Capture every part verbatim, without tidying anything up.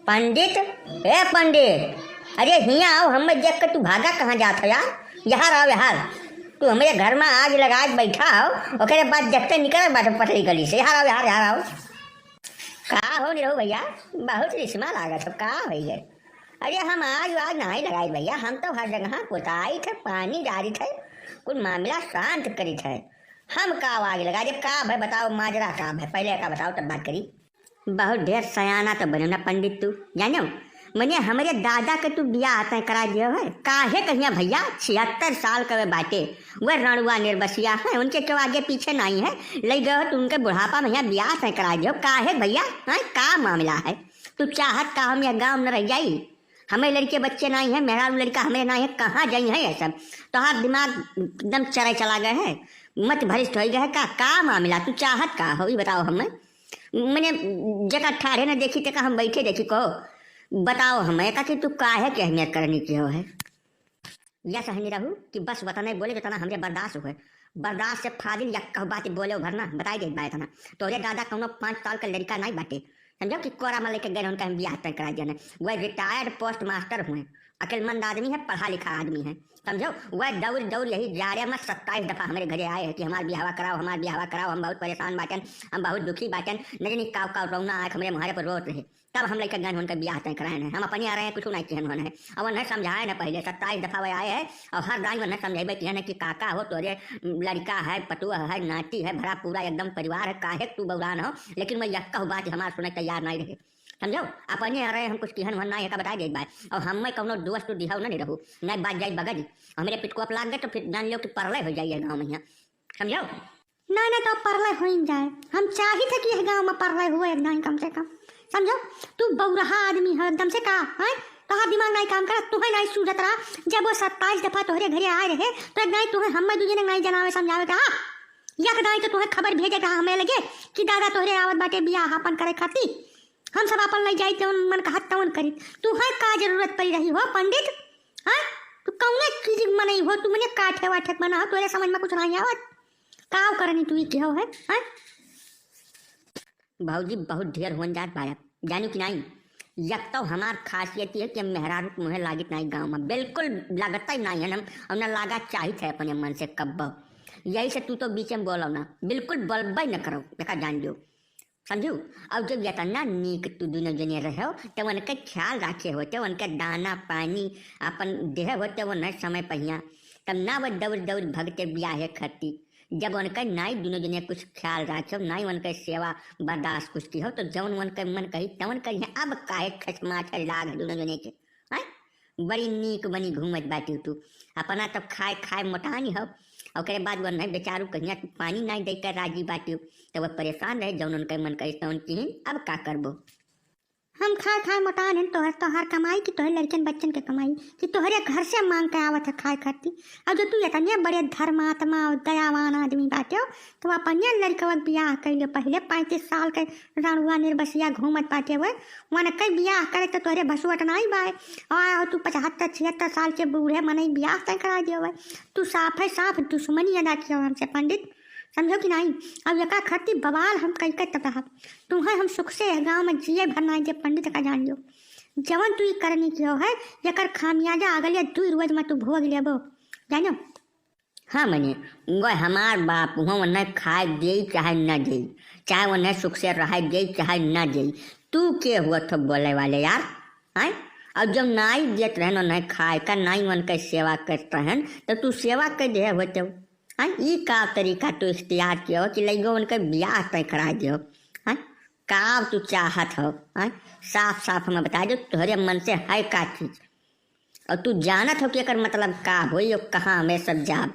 पंडित, ए पंडित, अरे हियाँ आओ, हमें देख के तू भागा कहाँ जात हो यार? यहाँ आओ, यहाँ। तू हमारे घर में आग लगाए के बैठा हो, ओकरे बाद देखते निकल बाटे पतली गली से। यहाँ आओ, यहाँ, यहाँ आओ। का हो निरहू भैया, बहुत रिश्मा लागत हो, का भैया? अरे हम आग वाग नहीं लगाई भैया, हम तो हर जगह पोताई थे, पानी डाली थे, कुल मामला शांत करी थे। हम का आग लगा, जब का भाई बताओ, माजरा का भाई, पहले का बताओ तब बात करी। बहुत ढेर सयाना तो बनो ना पंडित तू, जानो? मने हमरे दादा के तू बियाह तय करा दियो है। काहे कहिया भैया, छिहत्तर साल के वे बाटे, वे रणुआ निर्बसिया है, उनके क्यों आगे पीछे नहीं है, ले गए हो तू उनके बुढ़ापा में यहाँ बियाह तय करा दियो। काहे भैया, हैं, का मामला है? तू चाहत का हम यह गाँव में रह जाई? हमें लड़के बच्चे नहीं है, मेहरारू लड़का हमें नहीं है, कहाँ जाई है ये सब? तोहार दिमाग एकदम चराई चला गए है, मत भ्रष्ट हो गए है का? का मामला, तू चाहत का हो, ये बताओ हमें। मने जेका ठाढ़े न देखी, तेका हम बैठे देखी, कहो, बताओ हमें, एका कि तू काहे के अहमियत करनी की हो है? या सहनी रहू कि बस वतने बोले, जितना हमरे बर्दाश्त हुए। बर्दाश्त से फाजिल यक्का बात बोले भर ना, बताई दे बा इतना। तोरे दादा कौनो पाँच साल का लड़का नहीं बाटे, समझो कि कोरा में लेके गए, उनका हम बियाह तय करा दिया ना। वह रिटायर्ड पोस्ट मास्टर हुए, अक्लमंद आदमी है, पढ़ा लिखा आदमी है, समझो। वह दौड़ दौड़ यही जाड़े में सत्ताईस दफा हमारे घरे आए हैं कि हमार बियाहवा कराओ, हमार बियाहवा कराओ, हम बहुत परेशान बाटन, हम बहुत दुखी बाटन, न जानी काव काव रौना आँख हमरे मुहारे पर रोत रहे। तब हम लइका गन उनके बियाह तय कराए हैं, हम अपने आ रहे हैं, कुछ नहीं किहन होन है। अब उन्हें समझाए ना पहले, सत्ताईस दफा वह आए हैं, और हर दाई उन्हें समझाइबे किहन है कि काका हो, तोरे लड़का है, पतुआ है, नाती है, भरा पूरा एकदम परिवार है, काहे तू बौरान हो, लेकिन मैं यक्का बात हमार सुने तैयार नहीं रहे। समझो, अपने आ रहे हम कुछ किहन होन ना, एका बताए देत बाय। और हम मैं कौनो दोस्त दिहाऊ ना नहीं रहू, नहीं बात जाई बगज। हमरे पिटकोप लाग गए तो फिर जान लो कि परलय हो जाइए गाँव में यहाँ। समझो? ना, ना, तो परलय हो ही जाए। हम चाहित है कि यह गाँव में परलय हुए एक दाई कम से कम। समझो? तू बौरहा आदमी है एकदम से का, हैं? तोहार दिमाग नहीं काम करा, तुहे नहीं सूझत रहा। जब वो सत्ताईस दफा तोहरे घरे आए रहे, तो एक दाई तुहे हमें दूजे ने नहीं जनावे समझावे के, हाँ? एक दाई तो तुहे खबर भेजे के हमें लगे कि दादा तोहरे आवत बाटे बियाह अपन करे खातिर। हम सब अपन लई जाई, जौन मन कहत तौन करी। तुहे का जरूरत पड़ी रही हो पंडित? हैं? तू कौने चीज के मनई हो? तू मने काठे वाठे के मना हो, तोरे समझ में कुछ नहीं आवत। काव करनी तू ई के हो है, हैं? भौजी बहुत ढेर होन जात बाया, जानू कि नाई? यक तो हमार खासियत ये है कि हम मेहरारू के मुँहे लागित नाई गाँव में, बिल्कुल लागत ही नाई है हम, और ना लागा चाहित है अपने मन से कब्बो। यही से तू तो बीच में बोलो ना, बिल्कुल बोलबे न करो, देखा जान लियो, समझू। और जब यतना नीक तू दोनों जने रहो, तो उनके ख्याल रखे हो, तो उनके दाना पानी अपन देह हो, तो उन्हें समय पहिया, तब ना वो दौड़ दौड़ भगते बियाहे खती। जब उनके नाई दोनों जने कुछ ख्याल रखे हो, नाई उनके सेवा बर्दाश्त कुछ की हो, तो जौन उनके मन कही तवन करिहे। अब काहे खसमात है लाग दोनों जने के, हैं? बड़ी नीक बनी घूमत बाटी तू, अपना तो खाए खाए मोटानी हो, ओकरे बाद वो नहीं बेचारू कहिया तू पानी नहीं दे कर राजी बाटी, तो वो परेशान रहे, जौन उनके मन कही तवन किहिन। अब का करबो? हम खाए खाए मोटान हन, तोहर, तोहार कमाई कि तोहरे लड़कन बच्चन के कमाई कि तोहरे घर से मांग के आवत है खाए खातिर? और जो तू इतने बड़े धर्मात्मा और दयावान आदमी बाटे हो, तो अपने लड़कवा के बियाह कर लियो। पहले पैंतीस साल के रणुआ निर्बसिया घूमत बाटे हुए, उनके बियाह करे तो तोहरे भसुअट नाई बाए, और आए हो तू पचहत्तर छिहत्तर साल के बूढ़े मनई बियाह तय करा दियो हुए। तू साफे साफ दुश्मनी अदा कियो हमसे पंडित। समझो कि नाई? अब यका खातिर बवाल हम कई के तब रहब। तुहें हम सुख से यह गाँव में जिए भर नाई दे, पंडित का जान लियो। जवन तू ई करनी कियो है, यकर खामियाजा अगले दुई रोज में तू भोग लेबो, जानो? हाँ मने, वो हमार बाप हुआ, उन्हें खाए दे चाहे न दे, चाहे उन्हें सुख से रहे दे चाहे न दे, तू के हुआ थो बोले वाले यार? हैं? और जब नाई देत रहन उन्हें खाए का, नाई उनके सेवा करत रहन, तो तू सेवा कर दे होते हो। हैं? ई का तरीका तू इख्तियार किया हो कि लइगो उनके बियाह तय करा दियो? हैं? का तू चाहत हो? हैं? साफ साफ हमें बता दो, तोहरे मन से है का चीज? और तू जानत हो कि एकर मतलब का होई और कहाँ हमें सब जाब?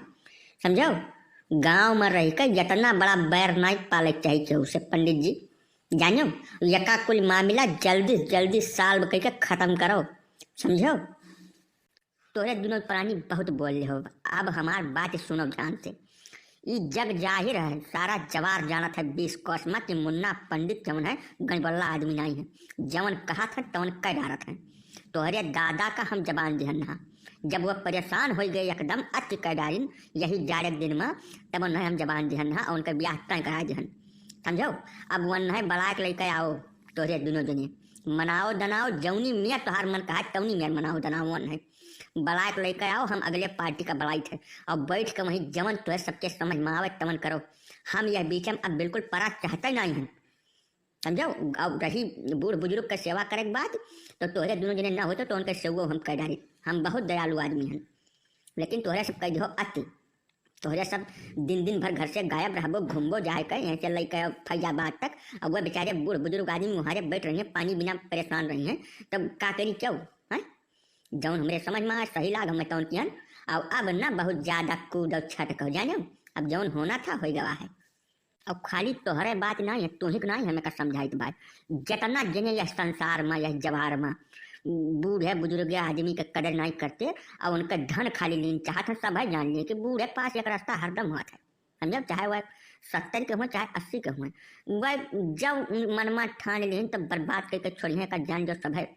समझो, गांव में रह के इतना बड़ा बैर नाई पाले चाही केहू से पंडित जी। जानो, यका कुल मामला जल्दी से जल्दी सॉल्व करके खत्म करो, समझो। तोहरे दुनों प्राणी बहुत बोल ले हो, अब हमार बात सुनो ध्यान से। ई जग जाहिर है, सारा जवार जानत है बीस कोस मा कि मुन्ना पंडित जवन है गणबल्ला आदमी नाई है, जवन कहत है तवन कह डारत है। तोहरे दादा का हम जबान दिहन हा, जब वह परेशान हो गए एकदम अति कह डारिन यही जाड़े के दिन मा, तब उन्हें हम जबान दिहन हा और उनका ब्याह तय करा दिहन, समझो। अब उन्हें बड़ा के लेके आओ तोहरे दुनों जने, मनाओ दनाओ, जौनी मेर तोहार मन कहा, तौनी मेर मनाओ दनाओ मन है। बलाय के लइके आओ, हम अगले पार्टी का बलाइत है। और बैठ के वहीं जवन तोहे सबके समझ में आवे, तवन करो। हम यह बीच में अब बिल्कुल परा चाहते नहीं हैं, समझो। अब रही बूढ़ बुजुर्ग के सेवा करे के बात, तो तोहरे दुनों जने ना होते तो उनके सेवो हम कर डाली। हम बहुत दयालु आदमी हैं, लेकिन तोहरे सब कह दियो अति। तोहरे सब दिन, दिन भर घर से गायब रहबो, घूमबो जाए के, यहाँ से लइके फैजाबाद तक, और वह बेचारे बूढ़ बुजुर्ग आदमी मुहारे बैठ रही हैं, पानी बिना परेशान रही हैं, तब का करी क्यों? हैं? जौन हमरे समझ में आए, सही लाग, हमें तौन किहन। और अब ना बहुत ज्यादा कूद और छटक हो जाने, अब जौन होना था, हो गवा है। अब खाली तोहरे बात नहीं है, तोही के नहीं, हमें का समझाइत बात। जितना जने यह संसार में, यह जवार में बूढ़े बुजुर्ग आदमी के कदर नहीं करते, और उनके धन खाली लीन चाहत हैं, सब है जान लिए कि बूढ़े पास एक रास्ता हरदम होत है। समझो, चाहे वह सत्तर के हुए, चाहे अस्सी के हुए, वह जब मन में ठान लेन, तब बर्बाद करके छोड़िए का जान जो सब है।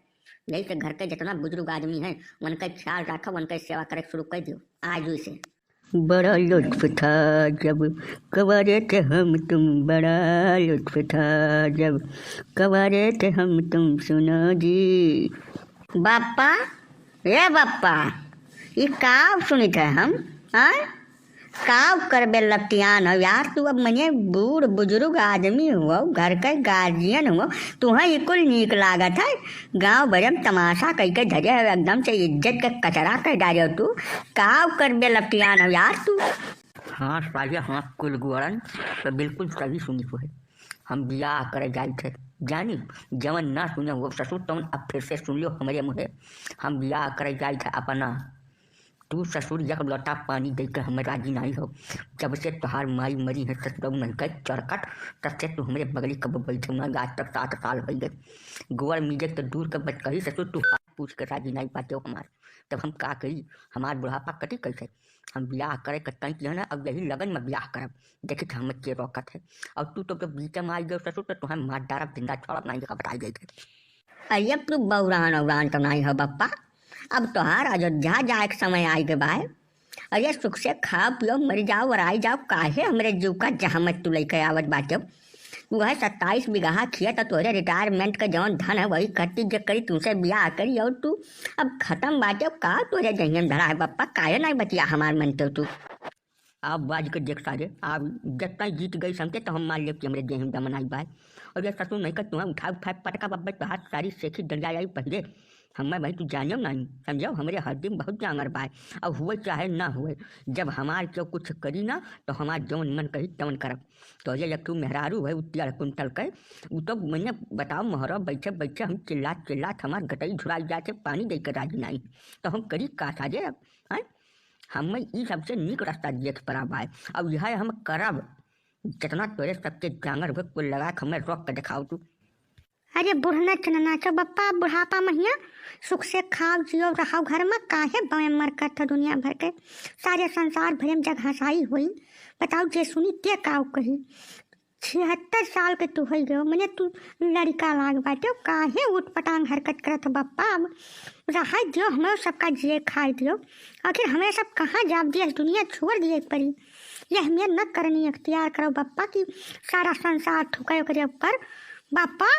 यही से घर के जितना बुजुर्ग आदमी है, उनका ख्याल रखो, उनका सेवा करे शुरू कर दियो आज ही से। बड़ा लुत्फ था जब कंवारे थे हम तुम, बड़ा लुत्फ था जब कंवारे थे हम तुम, सुनो जी। बापा, ए बापा, ई का सुनित है हम? आय? का करबे लतियान हो यार तू, अब मने बूढ़ बुजुर्ग आदमी हो, घर के गार्जियन हो, तुहें ई कुल नीक लागत है? गाँव भरे में तमाशा कइके धरे हो, एकदम से इज्जत के कचरा कर डारे हो तू। का करबे लतियान हो यार तू? हाँ साले, हाँ कुल गुआरन तो बिल्कुल सही सुनी है। हम बियाह करे जाइत है, जानी, जवन ना सुने वो ससुर, तवन अब फिर से सुन लियो हमरे मुँहे। हम बियाह करे जाइत है अपना। तू ससुर एक लोटा पानी दे के हमें राजी नहीं हो। जब से तोहार माई मरी है ससुर नहीं कह चरकट, तब से तू हमरे बगली कब बैठे ना, आज तक सात साल हो गए। गोबर मीजे तो दूर के बत कही ससुर, तू हाथ पूछ के राजी नहीं पाते हो हमार। तब हम का करी, हमार बुढ़ापा कटी कैसे? हम बियाह करे के तय किया ना, अब यही लगन में बियाह करब। देखी तो हमें के रोकत है। और तू तो जब बीच में आई गयो ससुर, तो तुम्हें मार डारब, जिंदा छोड़ब नहीं, देखा बताई गई थे। अरे अब तू बौरान औरान तो नहीं हो बप्पा, अब तोहार अयोध्या जाए के समय आई गए बाय। अरे सुख से खाओ पियो, मर जाओ और आई जाओ, काहे हमरे जीव का जहामत तू लेके आवत बाटे? तू है सत्ताईस बीघा खेत और तोहरे रिटायरमेंट के जौन धन है वही खर्ची जे करी, तुमसे बियाह करी और तू अब खत्म बाटे, का तोहरे जहियन धरा है बप्पा, काहे नहीं बतिया हमार मन तो तू? आप बाज के देख सारे, आप जतना जीत गई समझे तो हम मान लेब कि हमरे देह में दम नाई बाय। और ये ससुर नहीं कर तुम्हें उठा उठा पटका बब्बे तोहार सारी सेखी डंडा आई पहिरे। हमें भाई तू जानियो नहीं, समझो, हमरे हड्डी में बहुत जांगर बाय। अब हुए चाहे ना हुए, जब हमार क्यों कुछ करी ना, तो हमार जौन मन कही तवन करब। तो ये एक ठू मेहरारू है, उ डेढ़ कुंटल के, उ तो मैंने बताओ, मोहरा बैठे बैठे हम चिल्लात चिल्लात हमार गटई झुराई जाते, पानी दे के राजी नहीं, तो हम करी का साजे अब, हैं? हमें ई सबसे नीक रास्ता देख पड़ा भाई। अब यह हम करब, जितना तोरे सबके जांगर हुए, कुल लगा के हमें रोक के दिखाओ तू। अरे बुढ़ना चना नाचो बप्पा, बुढ़ापा महिया सुख से खाओ जियो रहो घर में, काहे बवे मर करत हो दुनिया भर के, सारे संसार भरे में जगहसाई होई। बताओ जे सुनी ते काऊ कही, छिहत्तर साल के तू होई गयो, मने तू लड़का लाग बाटे, काहे उटपटांग हरकत करत हो बप्पा? अब रहाई दियो, हमरो सबका जिए खाए दियो, आखिर हमें सब कहाँ जाब दिए, दुनिया छोड़ दिए के पड़ी। यह मेर न करनी अख्तियार करो बप्पा की सारा संसार थूके ओकरे ऊपर। बप्पा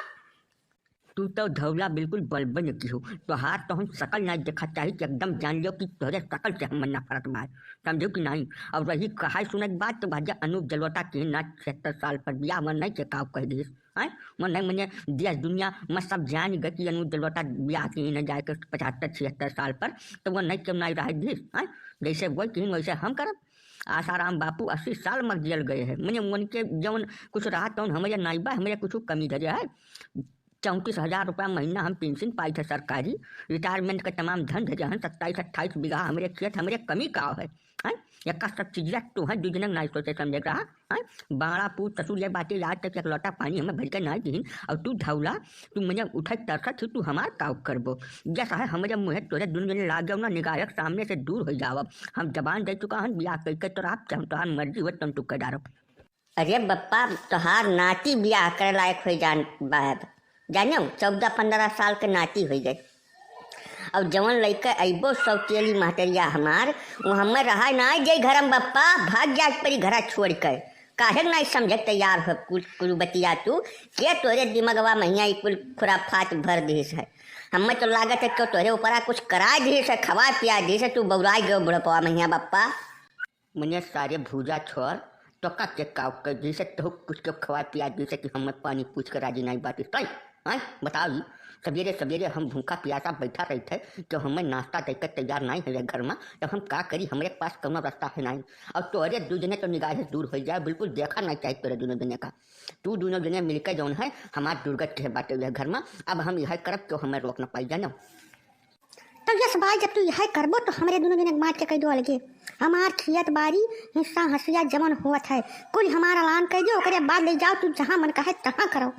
तू तो धौला बिल्कुल बलबन की हो, तोहार तो हम शकल नहीं देखा चाही कि एकदम जान लियो कि तोहरे शकल से हम नफरत बा, समझो कि नहीं? और रही कहाई सुने के बात तो भाजा अनूप जलोटा के ना छिहत्तर साल पर बियाह मन नहीं के काव कह दिस, हैं? मन नहीं मने देश दुनिया में सब जान गए कि अनूप जलोटा बियाह के न जाए के पचहत्तर छिहत्तर साल पर, तो वो नहीं क्यों नहीं रह दिस, हैं? जैसे वो किन वैसे हम करब। आसाराम बापू अस्सी साल मर जियल गए हैं, मने उनके जौन कुछ रहा तौन हमरे नाई बा, हमरे कुछ कमी धरे है। चौंतीस हजार रुपया महीना हम पेंशन पाई थे सरकारी, रिटायरमेंट का तमाम धन धरे हन, सत्ताईस अट्ठाईस बीघा हमरे खेत, हमरे कमी का है, हैं? यक्का सब चीजिया तो है, दू जनक नाई सोचे समझे रहा, हैं? बाड़ा पूत ससुर ये बातें आज तक एक लोटा पानी हमें भर के नाई दीन, और तू धौला, तू मने उठे तरसत ही, तू हमार काव करबो? जस है हमरे मुँहे तोरे दुन जने लाग जाओ ना, निगाह के सामने से दूर हो जाओ। हम जबान दे चुका हन, बियाह कइके तो आप चाहो तोहार मर्जी हो तन तू कर डारो। अरे बप्पा, तोहार नाती बियाह करे लायक हो जान बाब, जानियो, चौदह पन्द्रह साल के नाती हो गए। अब जवन लइका अइबो सौतेली महतरिया हमार, वो हमें रहा ना जाई घर में बप्पा, भाग जाए पड़ी घरा छोड़ के। काहे नाहीं समझे तैयार हो कुल, कुल बतिया तू? के तोरे दिमगवा महिया ई कुल खुराफात भर दिहिस है? हमें तो लागत है कि तोरे ऊपरा कुछ करा दिहिस है, खवा पिया दिहिस है, तू बौराई गयो बुढ़पवा महिया बप्पा। मने सारे भूजा छोड़, तो का के काव कर दिहिस है, तो कुछ के खवा पिया दिहिस है कि हमें पानी पूछ के राजी नाहीं बाटिस तई? आय, बताओ ई, सबेरे सबेरे हम भूखा पियासा बैठा रही थे, तो हमें नाश्ता दे के तैयार नाहीं है घर में, तो हम का करी, हमरे पास कौनो रास्ता है नाहीं। और तोरे दू जने तो निगाह से दूर हो जाए, बिल्कुल देखा नाहीं चाहिए तोरे दोनों जने का। तू दोनों जने मिलके जौन है, हमार दुर्गत के बाटे हुए घर में, अब हम यह करब तो हमें रोक न पाई जानो। तो यस भाई, जब तू यह करबो तो हमरे दोनों जने के बाँट के कह दो अलगे। हमार खियत बारी, हिस्सा हंसिया जवन होत है, कुल हमार ऐलान कह दो, ओकरे बाद ले जाओ तू जहाँ मन कहे तहाँ करो,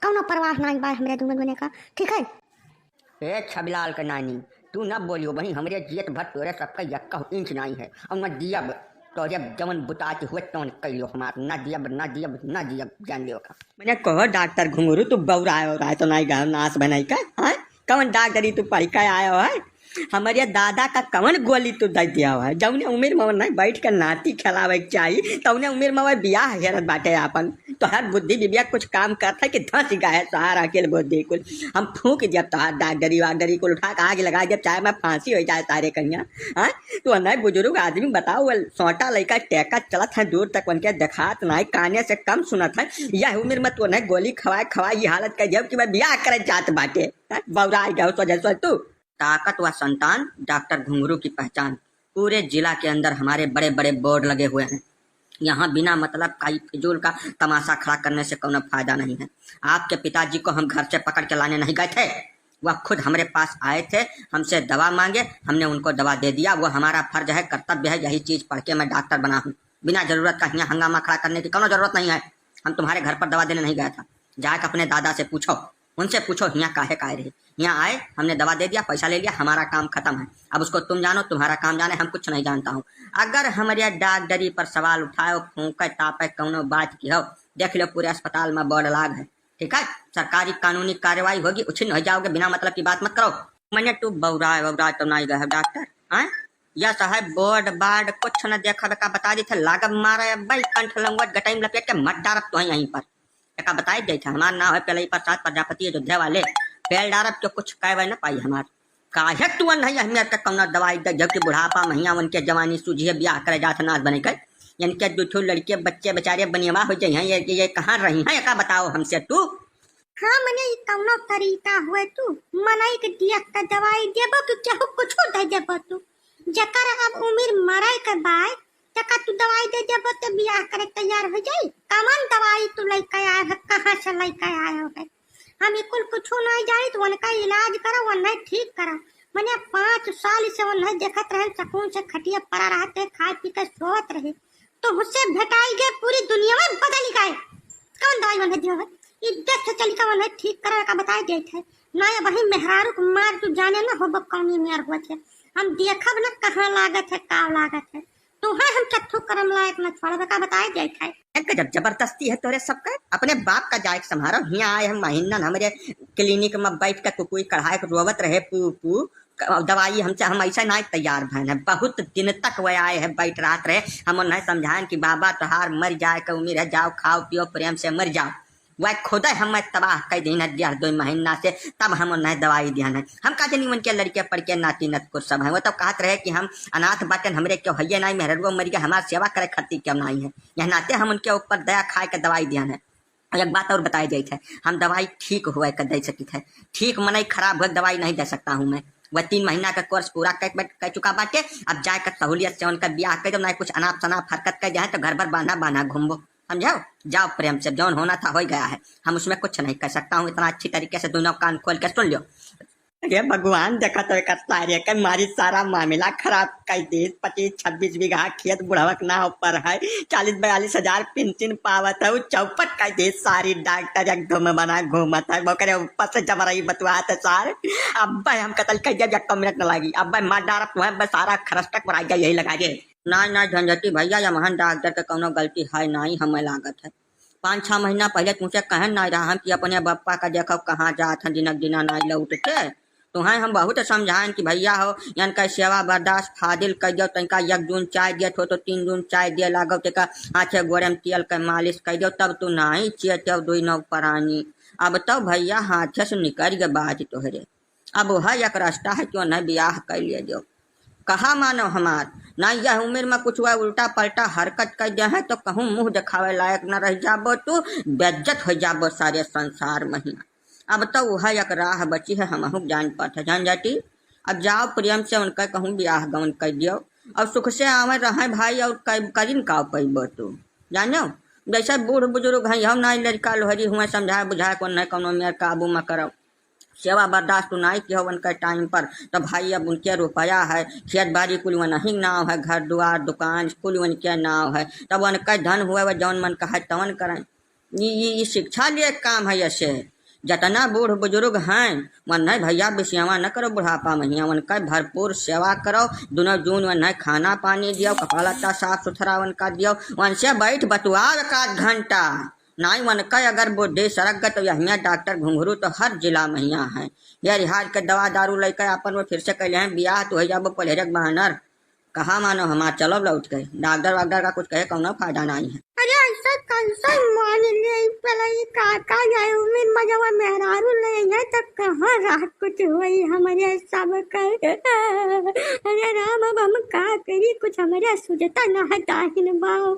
कौनो परवाह नाहीं बा हमरे दोनों जने का, ठीक है? ए छबिलाल के नानी, तू न बोलियो बहिन, हमरे जियत भर तोरे सबका यक्का इंच नाहीं है, और न दियब तोरे जवन बुताच हुए तौन कैलो हमार, न दियब, न दियब, न दियब, जान लियो का। मैंने कहो डॉक्टर घुंगरू, तू बौराए, बौराए तो नाहीं गयो नाश बनाई का, हाँ? कौन डॉक्टरी तू पढ़ के आयो है? हमरे दादा का कौन गोली तू दे दिया है? जौने उम्र में नाहीं बैठ के नाती खेलावे के चाही, तौने उम्र में वह बियाह हेरत बाटे आपन। तोहर बुद्धि विवेक कुछ काम करत है कि धंस गए सारा अकेल बुद्धि कुल। हम फूंक दियब तोहर डॉक्टरी वाक्टरी कुल उठा के आग लगा दियब, चाहे मैं फांसी हो जाए सारे कहिया। हाँ? तू नहीं बुजुर्ग आदमी बताओ, वो सोटा लइका टेका चलत है दूर तक, उनके देखात नाहीं, काने से कम सुनत है। यह उम्र में तू नहीं गोली खवाए खवाए ये हालत कर दियब कि मैं बियाह करे जात बाटे। हाँ? बौराई गयो सोझे सोझ तू। ताकतवर संतान डॉक्टर घुंघरू की पहचान। पूरे जिला के अंदर हमारे बड़े-बड़े बोर्ड लगे हुए हैं। यहाँ बिना मतलब का ये फिजूल का तमाशा खड़ा करने से कौनो फायदा नहीं है। आपके पिताजी को हम घर से पकड़ के लाने नहीं गए थे, वह खुद हमारे पास आए थे, हमसे दवा मांगे, हमने उनको दवा दे दिया। वो हमारा फर्ज है, कर्तव्य है, यही चीज पढ़ के मैं डॉक्टर बना हूँ। बिना जरूरत का यहाँ हंगामा खड़ा करने की कौनो जरूरत नहीं है। हम तुम्हारे घर पर दवा देने नहीं गया था। जाके अपने दादा से पूछो, उनसे पूछो हियाँ काहे का आए रहे। हियाँ आए, हमने दवा दे दिया, पैसा ले लिया, हमारा काम खत्म है। अब उसको तुम जानो, तुम्हारा काम जाने, हम कुछ नहीं जानता हूँ। अगर हमरे डॉक्टरी पर सवाल उठाओ, फूंके तापे कौनो बात की हो, देख लो पूरे अस्पताल में बोर्ड लाग है। ठीक है, सरकारी कानूनी कार्रवाई होगी, उछिन्न हो जाओगे, बिना मतलब की बात मत करो। मने तू बौराए, बौराए तो नाहीं गए डॉक्टर, हैं? या साहब बोर्ड बार्ड कुछ न देखा का बता दी थे, लागब मारे अब भाई कंठ लंगोट गटाई में लपेट के मत डारब तो यहीं पर। एका बताए जाई था, हमार नाम है पेलई प्रसाद प्रजापति अयोध्या वाले। पेल डारब तो कुछ कहवे न पाई हमार। काहे तू नहीं अहमियत का कौनो दवाई दे, जबकि बुढ़ापा महिया उनके जवानी सूझिए ब्याह करे जात नाथ बने के। इनके दू ठो लड़के बच्चे बेचारे बनियावा हो जाई हैं, ये, ये कहाँ रही हैं, एका बताओ हमसे तू। हाँ, मने ई कौनो तरीका हुए तू, मनई के दियत त दवाई देबो कि केहू कुछो दे देबो तू। जकर अब उमिर मरे के बाय, तेका तू दवाई दे देबो ते बियाह करे के तैयार हो जाई? कवन दवाई तू लइके आए है, कहाँ से लइके आए हो है? हम ई कुल कुछो नहीं जानी, तो उनका इलाज करो, उन्हें ठीक करो। मने पाँच साल से उन्हें देखत रहे, सुकून से खटिया पड़ा रहते, खाए पी के सोवत रहे। तो हुसे भेटाई गए, पूरी दुनिया में बदल गए। कौन दवाई मन दियो है? ई देख के चली का मन ठीक करे का बताए देत है। ना ये वही मेहरारू के मार तू जाने ना होबो कौनी मेर हुआ थे। हम देखब ना कहाँ लागत है, का लागत है। तू है हम चत्थू करम लायक न छोड़बे का बताए देत है। ए, गजब जबरदस्ती है तोरे सबका। अपने बाप का जाए के संभारो। हियाँ आए हम महीनन हमरे क्लिनिक में बैठ के कुकुई कढ़ाए के रोवत रहे, पू, पू। क-, दवाई हमसे, हम ऐसे ना तैयार भएन है। बहुत दिन तक वह आए है, बैठ रहत रहे। हम उन्हें समझाएन कि बाबा तोहार मर जाए के उम्र है, जाओ खाओ पियो प्रेम से मर जाओ। वह खुदे हमें तबाह कर दीन है डेढ़ दो महीना से, तब हम उन्हें दवाई दिहन है। हम का जानी उनके लड़के पड़ के नाती नतकुर सब हैं। वो तो कहत रहे कि हम अनाथ बाटेन, हमरे क्यों हइये नाई, मेहररुआ मर गया, हमार सेवा करे खातिर क्यों नाई है। यह नाते हम उनके ऊपर दया खाए के दवाई दिहन है। एक बात और बताई जाइत है, हम दवाई ठीक हुए के दे सकित है, ठीक मनई खराब हुए के दवाई नहीं दे सकता हूँ मैं। वह तीन महीना का कोर्स पूरा कर, कर चुका बाटे। अब जाए के सहूलियत से उनका ब्याह कर दो, नहीं कुछ अनाप शनाप हरकत कर जाए तो घर भर बांधा बांधा घूमबो, समझो? जाओ प्रेम से, जौन होना था हो गया है, हम उसमें कुछ नहीं कर सकता हूँ। इतना अच्छी तरीके से दोनों कान खोल के सुन लो। हे भगवान, देखा तो एकर सारे के मारी सारा मामला खराब कर दीस। पच्चीस छब्बीस बीघा खेत बुढ़वक नाव पर है, चालीस बयालीस हजार पेंशन पावत है, उ चौपट कर दीस। सारी डॉक्टर एक धुम बना घूमत है, ओकरे ऊपर से जबरई बतुआत है सार। अब भाई हम कतल कर जब एक मिनट न लागी, अब भाई मार डारब तुम्हें, बस सारा खरस तक पर आ गया यही लगा दे। नाई, नाई झंझटी भैया, या महान डॉक्टर के कौनो गलती है नाई, हमें लागत है। पाँच छह महीना पहले तुमसे कहन नाई रहा हम कि अपने बप्पा का देखो कहाँ जात हैं, दिनक दिना नाई लौट के। तुहैं हम बहुत समझाएन कि भइया हो, यनकै सेवा बर्दाश्त फादिल कइ दियो, तनिका एक जून चाय दियत हो तो तीन जून चाय दिए लागो, तेका हाथे गोड़े में तेल के मालिश कइ दियो, तब तू नाहीं चेत्यो दुई नौ परानी। अब तो भइया हाथे से निकरि गे बात तोहरे। अब वह एक रस्ता है कि ओन्हैं बियाह कइ लिए दियो। कहा मानो हमार, ना यह उमिर में कुछ वह उल्टा पलटा हरकत कइ दिया है तो कहूँ मुँह देखावे लायक न रहि जाबो तू, बेइज्जत होइ जाबो सारे संसार महिया। अब तो वह एक राह बची है, हमहू जान पात है, जान जाती। अब जाओ प्रेम से उनका कहूँ बियाह गवन कइ दियो, अब सुख से आवे रहे भाई, और क-, करिन का पइबो तू, जानो। जैसे बूढ़ बुजुर्ग हैं, यहो नाई लड़का लोहरी हुए, समझाए बुझाए को नहीं, कौनो मेर काबू में करो। सेवा बर्दाश्त तू नाई किहो उनके टाइम पर, तो भाई अब उनके रुपया है, खेत बाड़ी कुल वनही नाव है, घर दुआर दुकान कुल उनके नाव है, तब उनके धन हुए वह जौन मन कहे तवन करें। ई, ई, ई शिक्षा लिए काम है। ऐसे जतना बूढ़ बुजुर्ग हैं, वन्है भइया बिसेवा न करो बुढ़ापा महिया, उनका भरपूर सेवा करो, दुनो जून वन्है खाना पानी दियो, कपड़ा लत्ता साफ सुथरा उनका दियो, उनसे बैठ बतुआव एक आध घंटा। नाई उनका अगर बुद्धि सरक गत तो यहिया डॉक्टर घुंघरू तो हर जिला महिया है। ये रिहाज के दवा दारू लइके आपन वो फिर से कहले हैं, बियाह तो हो जाबो पलहरे के बहानर। कहा मानो हमार, चलो लौट के। डॉक्टर वाक्टर का कुछ कहे कौनो फायदा नाहीं है। अरे ऐसा कैसे मान ले, पहले ये काका जाए उमिर में जब मेहरारू ले है तब कहाँ रात कुछ हुई हमारे सब कर। अरे राम, अब हम का करी, कुछ हमारे सुझता ना है दाहिन बाव।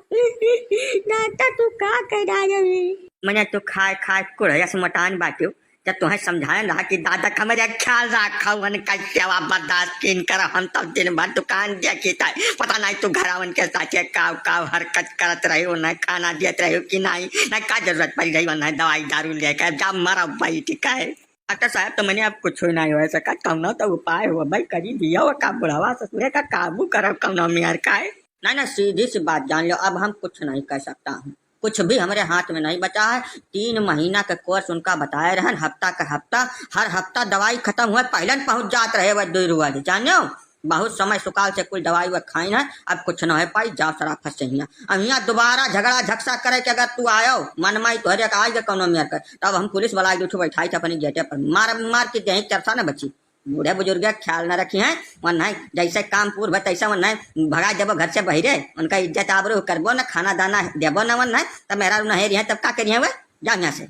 दादा तू का करा रही? मने तू खाए खाए कुड़ैया से मोटान बाटियो। जब तुहैं समझाएन रहा कि दादा का मेरे ख्याल रखा, उनका सेवा बर्दाश्त किन कर, हम तब दिन भर दुकान देखी था, पता नहीं तू घर उनके साथे काव काव हरकत करत रही हो, न खाना देत रही हो कि नहीं, न का जरूरत पड़ी रही, न दवाई दारू लेकर जा मरा बैठ के। डॉक्टर साहब, तो मने अब कुछ नहीं हो सका, कौनो तो उपाय हो भाई, करी दियो का बुढ़वा ससुरे का काबू करो कौनो मेर का है। नहीं, नहीं, सीधी सी बात जान लो, अब हम कुछ नहीं कर सकता हूँ। कुछ भी हमरे हाथ में नहीं बचा है। तीन महीना के कोर्स उनका बताए रहन, हफ्ता के हफ्ता, हर हफ्ता दवाई खतम हुए, पहले न पहुँच जात रहे वह दुई रुआ जी, जान्यो? बहुत समय सुकाल से कुल दवाई वह खाइन है, अब कुछ न हो पाई, जाओ सराफत से हियाँ। अब हियाँ दोबारा झगड़ा झगसा करे के अगर तू आयो, मन माई तोहरे का आइगे कौनो मेर कर, तब हम पुलिस वाला आइगे उठो बैठाई थे अपनी गेटे पर, मार मार के देही चरसा न बची। बूढ़े बुजुर्ग ख्याल न रखी हैं, वन्है जैसे काम पूर भर तैसे वन्है भगा देबो घर से बहिरे, उनका इज्जत आबरू करबो न, खाना दाना देबो न वन्है, तब मेहरारू न है रिहे, तब का करिहे वे? जाओ यहाँ से।